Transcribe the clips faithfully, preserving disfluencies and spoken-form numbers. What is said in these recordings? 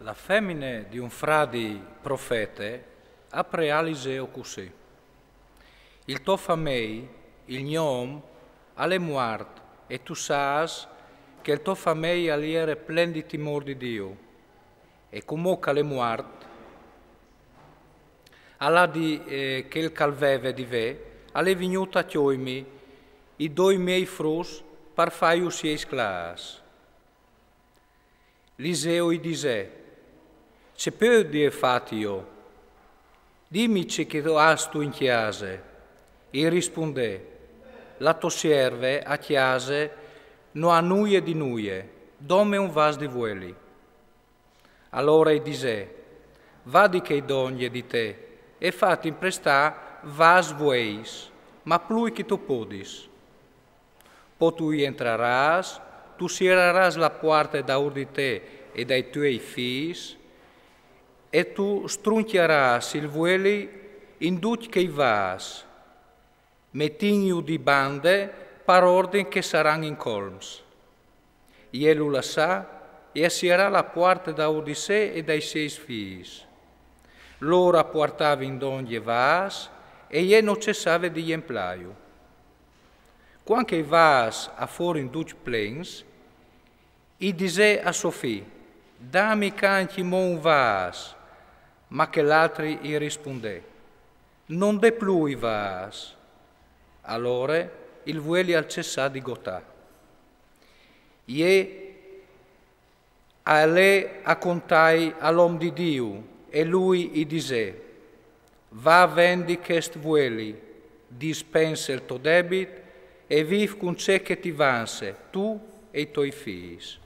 La femine di un fradi profete a preà Eliseo cussì: Il to famei, il gno om, al è muart, e tu sâs che il to famei al jere plen di timôr di Diu. E cumò che al è muart, al à di, eh, chel che al veve di vê, al è vignût a cjoimi i doi miei fruts par fâju siei sclâfs. Eliseo i disè: Ce puedi fâti jo? Dimi ce che âstu in cjase. I rispundè: La tô sierve a cjase no à nuie di nuie, dome un vâs di vueli. Alore i disè: Va di chei dongje di te e fâti imprestâ vâs vueis, ma plui che tu podis. Po tu jentrarâs, tu sierarâs la puarte daûr di te e dai tuei fîs, e tu struncjarâs il vueli in ducj chei vâs, metìnju di bande par ordin che saran incolms. Jê lu lassà e a sierà la puarte daûr di se e dai siei fîs. Lôr a puartavin dongje vâs e jê no cessave di jemplâju. Cuant che i vâs a forin ducj plens, i disè a so fi: Dami ca ancjemò un vâs. Ma chel altri i rispundè: No 'nd è plui vâs. Alore il vueli al cessà di gotâ. Jê a lè a contâi al om di Diu, e lui i disè: Va, vendi chest vueli, dispense il to debit e vîf cun ce che ti vanse, tu e i toi fîs.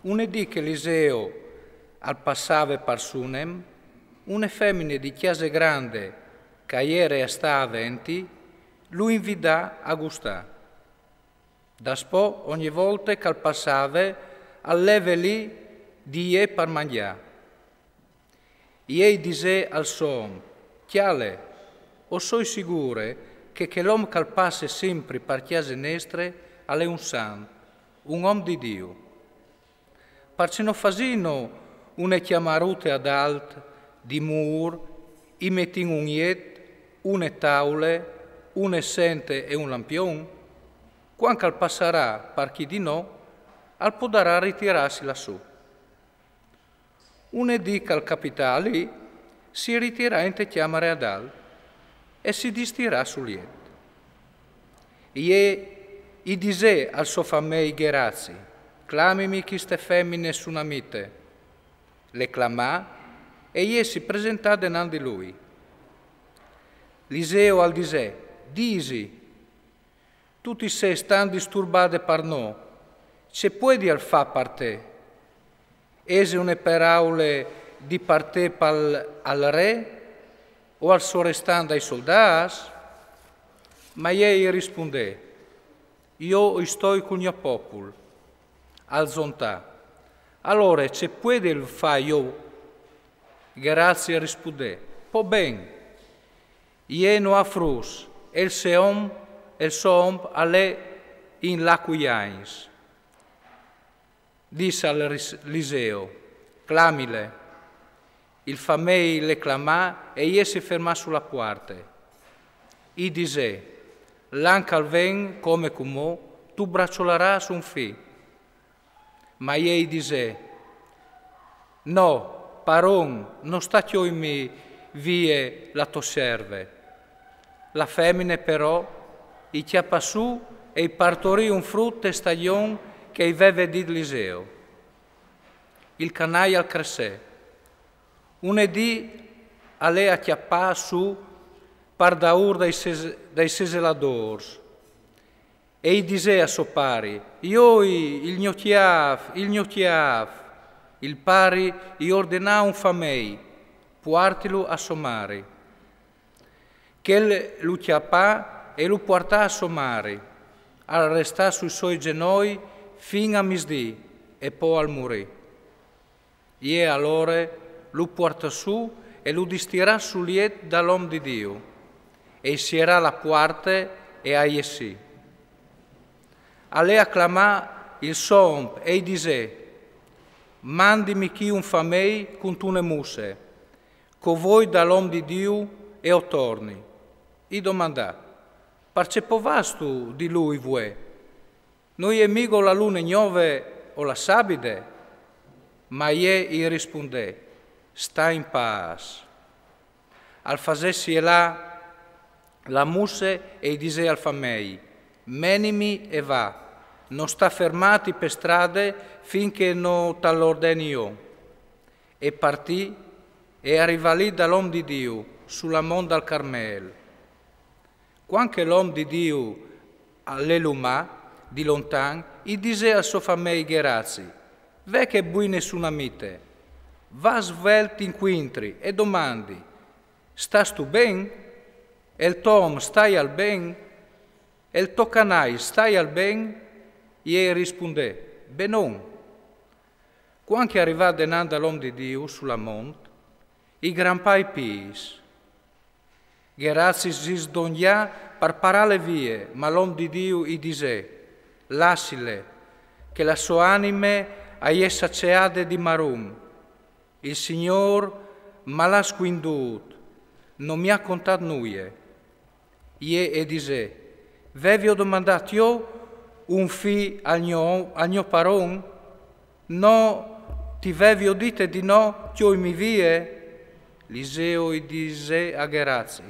Une dì che Eliseo al passave par Sunem, une femine di cjase grande che e jere a stâ a venti, lu invidà a gustâ. Daspò, ogni volte che al passave, al leve li di jê par mangjâ. Jê i disè al so om: Cjale, o soi sigure che chel om che al passe simpri par cjase nestre al è un sant, un om di Diu. Parcè no fasìno une cjamarute ad alt di mûr, i metìn un jet, une taule, une sente e un lampion? Cuant che al passarà par chi di nô, al podarà ritirâsi lassù. Une dì che al capità li, si ritirà inte cjamare ad alt e si distirà sul jet. Jê i disè al so famei Gerazi: Clamimi chiste femine sunamite. Le clamà e jê si presentà denant di lui. Eliseo al disè: Disi, tu ti sês tant disturbade par nô, ce puedial fâ par te? Ese une peraule di par te pal, al re o al sorestant dai soldâts? Ma jê i rispundè: Jo i stoi cul gno popul. Al zontà: Alore ce puedi fâ jo? Gerazi i rispundè: Po ben, jê no à fruts, e il so om, e il so om al è in là cui agns. Dissal Eliseo: Clamile. Il famei le clamà e jê si fermà su la puarte. I disè: L'an che al ven, come cumò, tu braçolarâs un fi. Ma jê i disè: No, paron, no sta cjoimi vie la tô serve. La femine però i cjapà sù e i partorì un frut te stagjon che i veve dit Eliseo. Il canai al cressè. Une dì a lè a cjapâ sù par daûr dai, ses, dai seseladôrs. E i disè a so pari: Joi, il gno cjâf, il gno cjâf! Il pari i ordenà un famei: Puartilu a so mari. Chel lu cjapà e lu puartà a so mari. Al restà sui soi zenoi fin a misdì e po al murì. Jê alore lu puartà sù e lu distirà sul jet dal om di Diu, e i sierà la puarte e a jessì. A lè a clamà il so om e i disè: Mandimi chi un famei cuntune musse, ch'o voi da l'om di Diu e o torni. I domandà: Parcè povastu di lui vuè? No je migo la lune gnove o la sabide? Ma je i rispundè: Sta in pas. Al fasè sielà la musse e i disè al famei: Menimi e va, no sta fermati pe strade fin che no t'al ordeni jo. E partì e arivà lì da l'om di Diu, su la mont dal Carmel. Cuant che l'om di Diu al le lumà, di lontan, i disè al so famei Gerazi: Ve che buine sunamite! Va svelt incuintri e domandi: Stastu ben? El to om staial ben? El to canai staial ben? I rispundè: Benon. Cuant che arivà denant da l'om di Diu su la mont, i grampà i pîts. Gerazi si sdonjà par parâle vie, ma l'om di Diu i disè: Lassile, che la so anime a je saceade di marum. Il Signor mal à scuindût, no mi à contât nuie. Jê e disè: Vevio domandât jo un fi al gno, al gno paron? No ti vevio dite di no, cjolimi vie? Liseo i disè a Gerazi: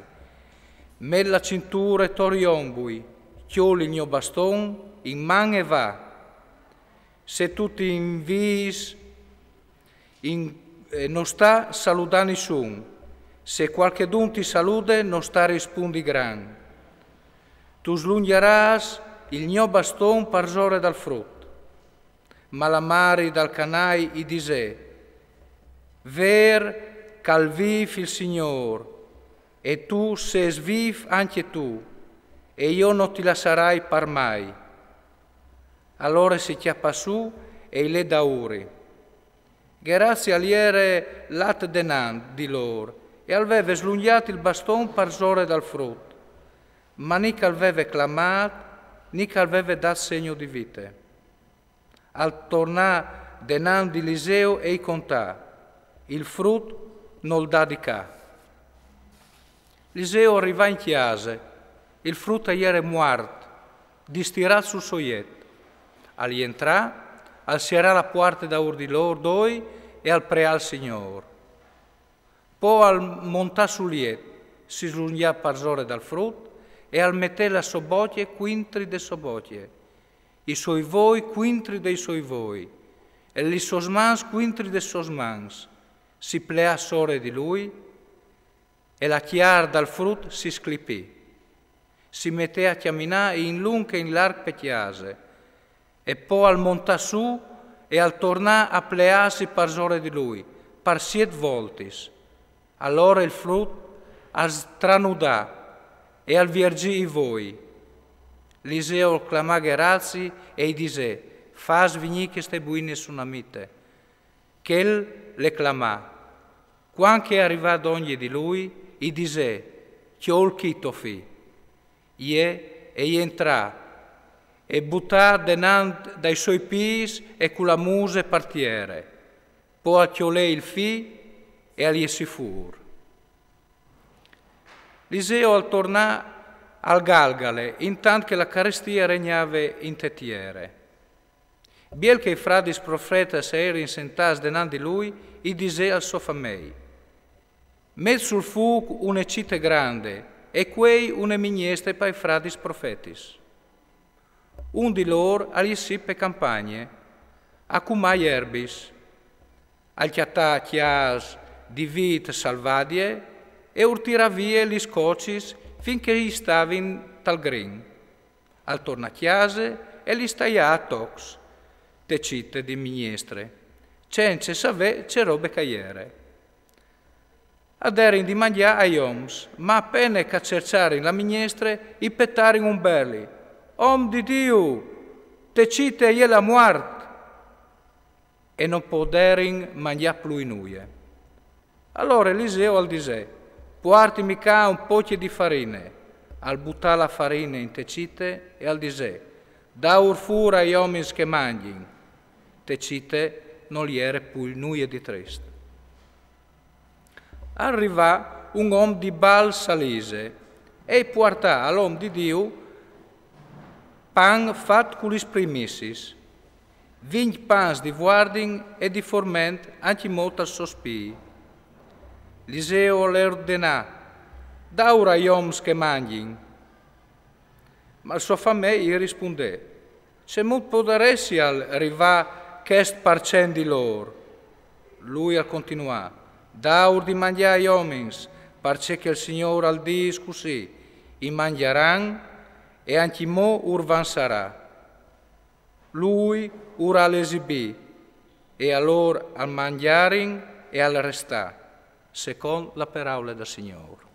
Met la cinture tor i ombui, cjol il gno baston in man e va. Se tu ti inviis in, eh, no sta saludâ nissun. Se cualchedun ti salude, no sta rispundi gran. Tu slungjarâs il gno baston parsore dal frut. Ma la mari dal canai i disè: Vêr ch'al vîf il Signôr, e tu sês vîf ancje tu, e jo no ti lassarai par mai. Alore si cjapà sù e i lè daûri. Gerazi al jere lât denant di lôr e al veve slungjât il baston parsore dal frut, ma ni ch'al veve clamât, ni ch'al veve dât segno di vite. Al tornà denant di Liseo e i contà: Il frut nol dà di ca. Liseo al rivà in cjase. Il frut al jere muart, distirât sul so jet. Al jentrà, al sierà la puarte daûr di lôr doi e al preà il Signôr. Po al montà sul jet, si slungjà parsore dal frut e al metè la sô bocje cuintri de sô bocje, i soi voi cuintri dai soi voi, e lis sôs mans cuintri des sôs mans, si pleà sore di lui, e la cjar dal frut si sclipì. Si metè a cjaminâ in lunc e in larc pe cjase, e po al montà sù e al tornà a pleâsi parsore di lui, par siet voltis. Alore il frut al stranudà e al vierzì i voi. Liseo al clamà Gerazi e i disè: Fâs vignî cheste buine sunamite. Chel le clamà. Cuant che e rivà dongje di lui, i disè: Cjol chi to fi. Jê e jentrà, e butà denant dai soi pîts e cu la muse par tiere. Po al cjolè il fi e al jessì fûr. Liseo al tornà al Galgale, intant che la carestie e regnave inte tiere. Biel che i fradis profetis a jerin sentâts denant di lui, i disè al so famei: Met sul fûc une cite grande e cuei une mignestre pai fradis profetis. Un di lôr al jessì pe campagne a cumâ jerbis, al cjatà cjâfs di vît salvadie e ur tirà vie lis cocis fin che i stavin tal grin. Al tornà a cjase e lis taià a tocs te cite di mignestre, cence savê ce robe ch'a jere. A derin di mangjâ ai oms, ma a pene ch'a cerçarin la mignestre, i petarin un berli: Om di Diu, te cite a je la muart! E no poderin mangjâ plui nuie. Alore Eliseo al disè: Puartimi ca un pocje di farine. Al butà la farine inte cite e al disè: Daur fûr ai omins che mangjin. Te cite nol jere plui nuie di trist. Al rivà un om di Bal Salise e i puartà al om di Diu pan fat cu lis primissiis, vincj pans di vuardin e di forment ancjemò tal so spii. Liseu al ordenà: «Daur ai oms che mangjin.» Ma il so famè i rispundè: «Cemût podaressial rivâ chest par cent di lôr?» Lui al continuà: «Daur di mangjâ ai omins, parcè che il Signôr al dîs cussì: i mangjaran e ancjemò ur vansarà.» Lui ur al esibì, e alôr al mangjarin e al restà, secont la peraule dal Signôr.